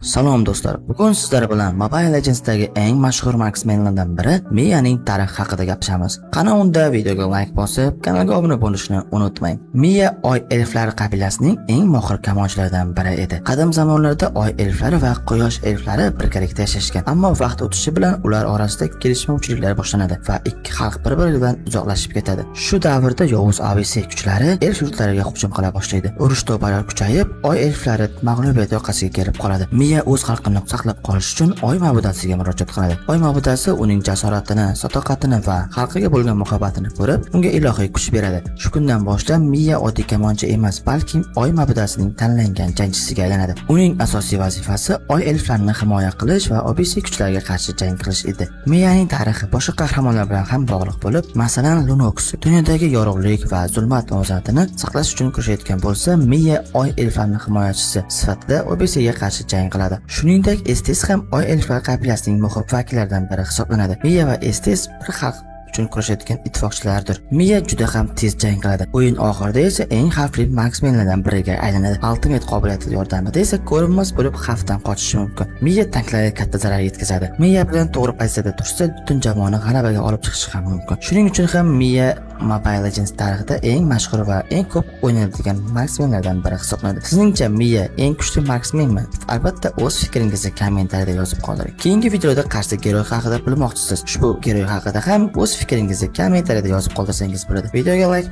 Salom, do'stlar. Bugun sizlar bilan Mobile Legends'dagi eng mashhur marksmenlardan biri Miyaning tarixi haqida gaplashamiz. Qani unda videoga like bosib, kanalga obuna bo'lishni unutmang. Miya Oy elflari qabilasining eng mohir kamonchilaridan biri edi. Qadim zamonlarda Oy elflari va Quyosh elflari birgalikda yashashgan. Ammo vaqt o'tishi bilan ular orasida kelishmovchiliklar boshlanadi va ikki xalq bir-biridan uzoqlashib ketadi. Shu davrda yovuz ABC kuchlari elf yurtlariga hujum qila boshlaydi. Urush tobora kuchayib, Oy elflari mag'lubiyat yoqasiga kelib qoladi. Miya o'z xalqini saqlab qolish uchun Oy ma'budasiga murojaat qiladi. Oy ma'budasi uning jasoratini, sadoqatini va xalqiga bo'lgan muhabbatini ko'rib, unga ilohiy kuch beradi. Shu kundan boshlab Miya oddiy kamonchi emas, balki Oy ma'budasining tanlangan jangchisiga aylanadi. Uning asosiy vazifasi Oy elflarini himoya qilish va OBC kuchlariga qarshi jang qilish edi. Miyaning tarixi boshqa qahramonlar bilan ham bog'liq bo'lib, masalan, Lunox dunyodagi yorug'lik va zulmat muvozanatini saqlash uchun kurashayotgan bo'lsa, Miya Oy elflarini himoyachisi sifatida OBCga qarshi jang qiladi. Shuningdek, Estes ham Oy elflar qabilasining muhim vakillaridan biri hisoblanadi. Miya va Estes bir xalq uchun kurashayotgan ittifoqchilardir. Miya juda ham tez jang qiladi. O'yin oxirida esa eng xavfli marksmenlardan biriga aylanadi. Ultimate qobiliyati yordamida esa ko'rinmas bo'lib xavfdan qochishi mumkin. Miya tanklarga katta zarar yetkazadi. Miya bilan to'g'ri pozitsiyada tursa, butun jamoani g'alabaga olib chiqishi ham mumkin. Shuning uchun ham Miya Mobile Legends tarixida eng mashhur va eng ko'p o'ynaladigan marksmenlardan biri hisoblanadi. Sizningcha, Miya eng kuchli marksmenmi? Albatta, o'z fikringizni kommentariyada yozib qoldiring. Keyingi videoda qaysi герой haqida bilmoqchisiz? Ushbu герой haqida ham o'z fikringizni kommentariyada yozib qoldirsangiz bo'ladi. Videoga like